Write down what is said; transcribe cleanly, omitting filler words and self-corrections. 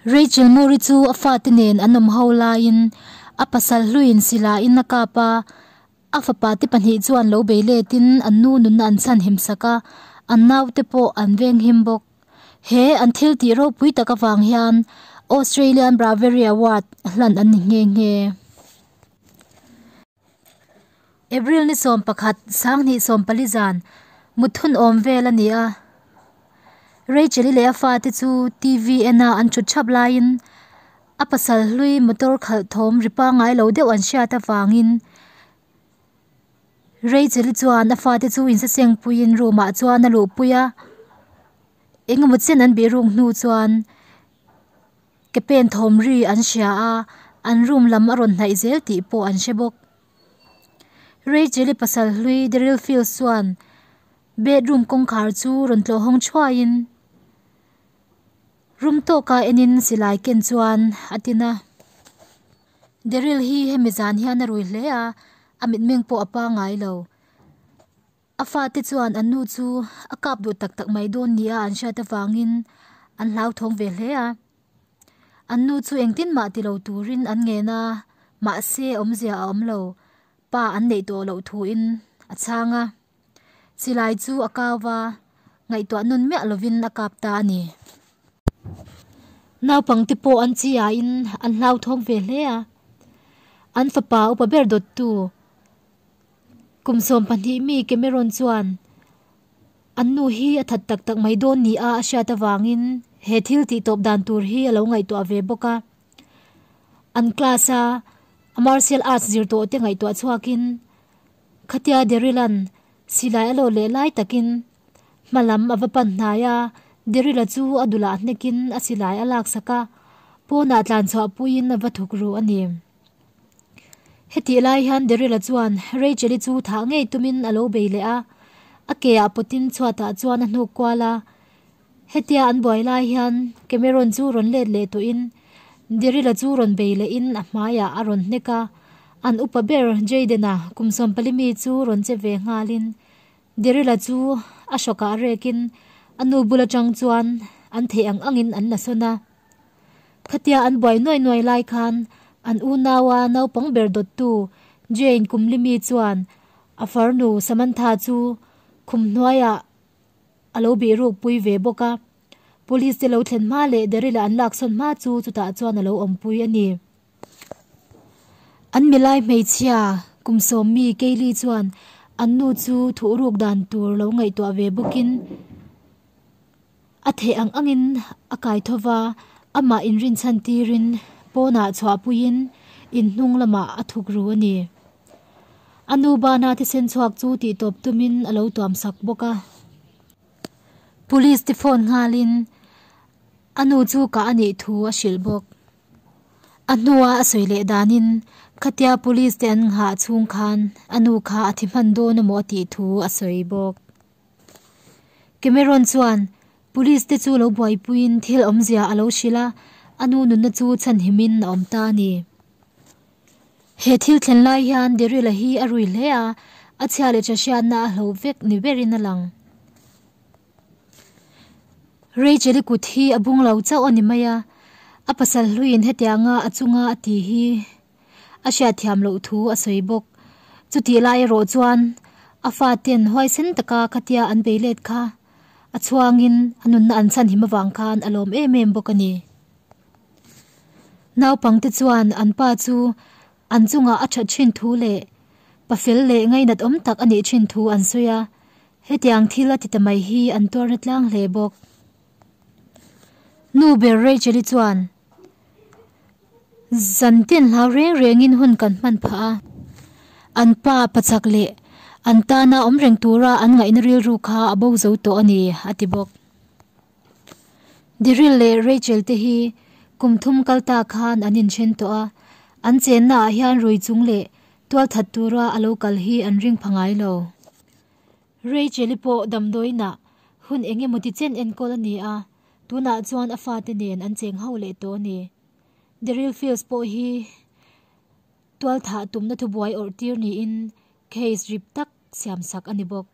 Rachel Moore-i chu a fate nen an awm ho laiin a pasal hluiin silaiin a kap a, a fapa te pahnih chuan lo bei letin an nu nunna an chhanhim sak a, an naute pawh an venghim bawk. He an thil tih ropui tak avang hian Australian Bravery Award hlan an ni nghe nghe. April ni 11, 2014 zan, mut hun awm vel a ni a. Rachel-i leh a fate chu TV ena an thut thap laiin a pasal hlui motor khalh thawm ri pangngai lo deuh an hriat avangin Rachel-i chuan a fate chu insaseng puiin room ah chuan a luhpui a. Engemaw chen an bihruk hnu chuan Ke pen thawm ri an hria a, an room lam a rawn hnaih zel tih pawh an hre bawk. Rachel-i pasal hlui Daryl Fields chuan bedroom kawngkhar chu rawn tlawh hawng thuaiin room tawka enin silai ken chuan a tin a. Daryl hi hemi zan hian a rui hle a, a mitmeng pawh a pangngai lo. A fate chuan an nu chu a kap duh tak tak mai dawn nia an hriat avangin an hlauthawng ve hle a. An nu chu engtin mah ti lo turin an ngen a, mahse awmzia a awm lo, pa an neih tawh loh thuin a chhang a. Silai chu a kau va, ngaihtuah nun miah lovin a kap ta a ni. Naupangte pawh an chiain an hlauthawng ve hle a, an fapa upa ber dawttu Kum 12 mi Cameron chuan an nu hi a that tak tak mai dawn nia a hriat avangin he thil tih tawp dan tur hi a lo ngaihtuah ve bawk a. An class a a martial arts zir tawh te ngaihtuah chhuakin khatia Daryl-a'n silai a lawh leh lai takin hma lam a va pan hnai a, Daryl-a chu a dulah hnekin a silai a laksak a, pawnah tlan chhuah puiin a va thuk ru a ni. Hetih lai hian Daryl-a chuan Rachel-i chu thah ngei tumin a lo bei leh a, a ke ah pawtin chhuatah chuan a hnuk kual a. Hetia an buai lai hian Cameron chu rawn let leh tawhin Daryl-a chu rawn bei lehin a hmaiah a rawn hnek a, an upa ber Jayden-a kum 14 mi chu rawn che ve nghalin Daryl-a chu a hrawkah rekin a nu bul atang chuan an theih ang angin an la sawn a. Khatia an buai nuai nuai lai khan an unaua naupang ber dawttu Jane Kumlimi chuan a farnu Samantha chu khum hnuaiah a lo bih ruk pui ve bawk a. Police te lo thlen hma leh Daryl-a an laksawn hma chu chutah chuan a lo awmpui a ni. An milai hmeichhia kum sawmmi Kaylee chuan an nu chu thuhruk dan tur lo ngaihtuah ve bawkin, A theh ang angin a kai tho va, amah inrinchhan tirin pawnah chhuahpuiin in hnung lamah a thuk ru a ni. A nu bana thisen chhuak chu tihtawp tumin a lo tuam sak bawk a. Police te phone nghalin a nu chu kah a nih thu a hrilh bawk. A hnua a sawi leh danin khatia police te an nghah chhung khan a nu kha a thi hman dawn emaw a tih thu a sawi bawk. Cameron chuan Police te chu lo buaipuiin thil awmzia a lo hrilh a, a nu nunna chu chhanhimin a awm ta a ni. He thil thlen lai hian Daryl-a hi a rui hle a, a chhia leh tha hriatna a hlo vek ni berin a lang. Rachel-i kut hi a bung lo chauh a ni mai a, a pasal hluiin hetianga a chunga a ti hi A hriatthiam loh thu a sawi bawk. Chutih lai erawh chuan a faten huaisen taka khatia an bei let kha a chhuangin a nunna an chhanhim avang khan a lawm em em bawk a ni. Naupangte chuan an pa chu an chungah a that thin thu leh pafel leh ngainat awm tak a nih thin thu an sawi a, hetiang thil a ti ta mai hi an tuarna tlang hle bawk. Nu ber Rachel-i chuan. Zan tin hlau reng rengin hun kan hman phah a, an pa pachak leh an tana awm reng tura an ngaihna rilru kha a bo zo tawh a ni, a ti bawk. Daryl leh Rachel te hi kum thum kal ta khan an inthen tawh a, an chenna ah hian rui chung leh tualthat tura a lo kal hi an ring pha ngai lo. Rachel-i pawh damdawiinah hun eng emaw ti chen enkawl a ni a, Tunah chuan a fate nen an cheng ho leh tawh a ni. Daryl Fields pawh hi tualthah tumna thubuai awrh tir niin case rip tak siamsak a ni bawk.